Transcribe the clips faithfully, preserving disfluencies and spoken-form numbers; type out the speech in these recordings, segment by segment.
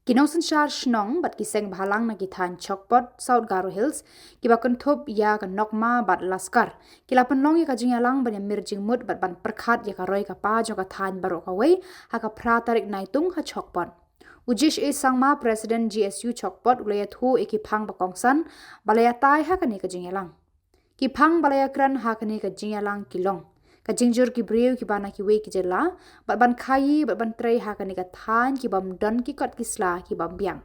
Ki nongsynshar shnong bad ki seng bhalang na ki thaiñ Chokpot, South Garo Hills, kiba kynthup ïa ka Nokma bad Laskar, ki la pynlong ïa ka jingïalang ban ïamir jingmut bad ban pyrkhat ïa ka roi ka par jong ka thaiñ baroh kawei ha ka phra tarik Naitung ha Chokpot. U Jish A Sangma, President G S U Chokpot, u la ïathuh ïa ki phang ba kongsan ba la ïatai ha kane ka jingïalang. Ki phang ba la ïakren ha kane ka jingïalang ki long ka jingjur ki briew kiba na kiwei ki jylla bad ban khaïi bad ban trei ha kane ka thaiñ, kibym don ki kot ki sla kibym biang.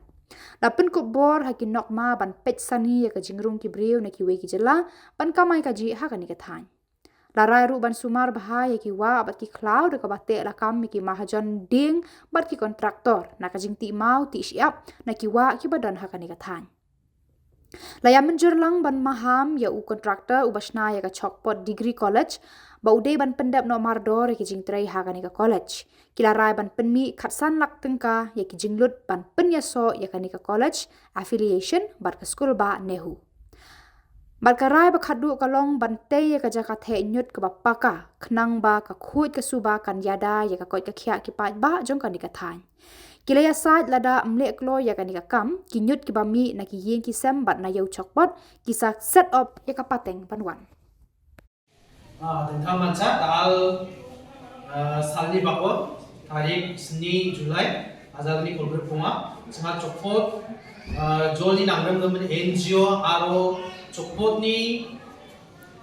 La pynkup bor ha ki Nokma ban peit sani ïa ka jingrung ki briew na kiwei ki jylla ban kamai kajih ha kane ka thaiñ. La rai ruh ban sumar bha ïa ki wah bad ki khlaw da kaba teh lakam ïa ki mahajon dieng bad ki kontraktor na ka jingtih maw tih shyiap na ki wah kiba don ha kane ka thaiñ. La ïa mynjur lang ban maham ïa u kontraktor uba shna ïa ka Chokpot Degree College ba u dei ban pyndep noh mardor ïa ki jingtrei ha kane ka college. Ki la rai ban pynmih khatsan lak tyngka ïa ki jinglut ban pynïasoh ïa kane ka college affiliation bad ka skul bah NEHU. Bad ka rai ba khatduh ka long ban tei ïa ka jaka theh ñiut kaba paka, khnang ba ka khuid ka suba kan ïada ïa ka koit ka khiah ki paidbah jong kane ka thaiñ. Ki la ïasaid lada ym leh kloi ïa kane ka kam, ki ñiut kiba mih na ki ïing ki sem bad na Ïew Chokpot ki sa set op ïa ka pateng ban wan. Ah, tang tang mansa, dal, ah, salni bakor, tarik sni July, azal ni kolber punga, sima Chokpot, ah, jol ni nangrem nangrem N G O, aro Chokpot ni,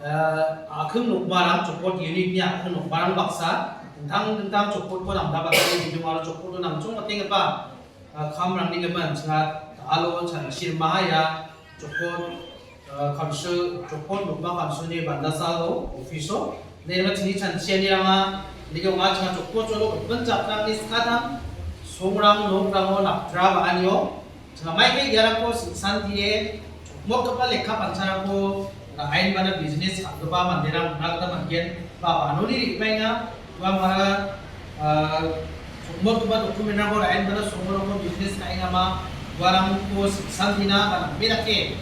ah, akhung nukmarang, Chokpot unit ni akhung nukmarang baksa, tang tang Chokpot ko nang da baksa ni bidung aro Chokpot ko nang chung mateng apa, ah, kam rang ni keman, sima alo chan shirma ya, Chokpot, ah, Council, Chokpot Nukma Council ni banda salo, office o. Ni ma chini chan sia ni rama, ni ke ma changa Chokpot cholo, ben chak nang ni skadang, songrang, nokrang o, naptra ba anyo. Changa mai ke yara ko san tie, Chokmot ko pa lekha panchara ko, na ain bana business ka ba mandirang, na kata mangkin, ba ba no ni ri mai nga, Wa mara, ah, sungmot ba document ko rain bana sungmot ko business ka inga ma, wa rang ko santina ba na mira ke.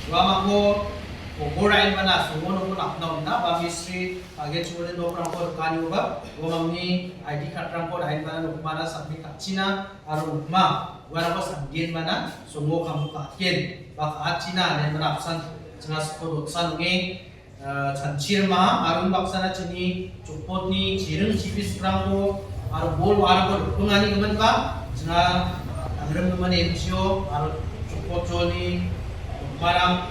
Wa ma ko, ko ko rain bana sungmot ko na na na ba mistri, age chule no prang ko kani ba, wa ma ni I D card rang ko rain bana no mana submit ka China, aro ma, wa rang ko sangin bana, sungmot kam ka ken, ba ka China ne bana absent, changa ko dot san ngi, Ah, chan chirma, arun baksa na chini, Chokpot ni, chiring chipis prang ko, aru bol wara ko, pengani kemen ba, changa, angrem kemen N G O, aru Chokpot chol ni, parang,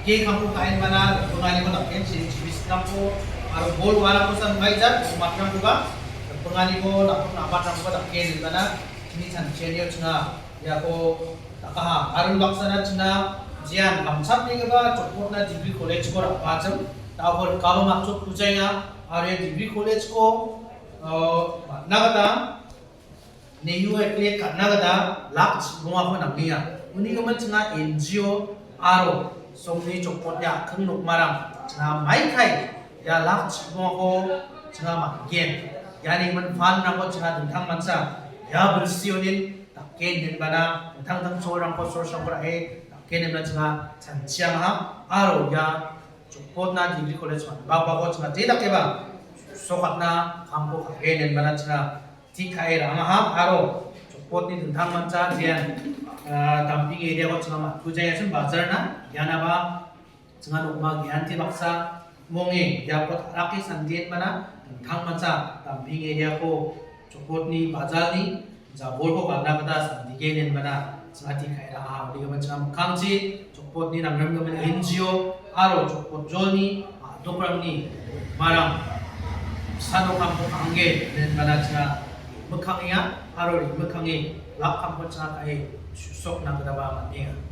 ke kampu kain mana, pengani ko tak ken, chiring chipis prang ko, aru bol wara ko san bai jar, mat prang ko ba, pengani ko, nak, nak mat prang ko tak ken mana, chini chan chirma changa, ya ko, Taka ha, arun baksa na china, jian, kamchap ni kaba, Chokpot na degree college ko rapa cham, ta ko kaba mak chok pujai ya, are degree college ko, eh, na kata, ne yu ekle ka na kata, lak chibunga ko nang niya. Uni kaba china N G O, aro, song ni Chokpot ya, keng nuk marang, china mai kai, ya lak chibunga ko, china mak gen. Ya ni man fan na ko china dentang mansa, ya bersih unin, Taken nen bana, tang tang chorang ko sor sor ko eh, taken nen bana changa, chan chiang ha, aro ya, Chokpot na degree college man, ba ba ko changa, te taken ba, sokat na, kam ko kake nen bana changa, ti kai rang ha, aro, Chokpot ni tang man cha, jian, ah, dumping area ko changa ma, tu jaya chun bazar na, ya na ba, Changa nukma Gyanti baksa, monge, ya ko tharaki sandien mana, tang mansa, tamping area ko, Chokpot ni, bazar ni, jabol ko kalna kata sandien mana, changa ti kai ra ha, di ka changa mukang chi, Chokpot ni nangrem ka N G O, aro Chokpot jol ni, a, dokrang ni, marang, sano kam ko angge, nen mana changa, mukang ya, aro ri mukang e, lak kam ko changa kai, sok na kata ba mane.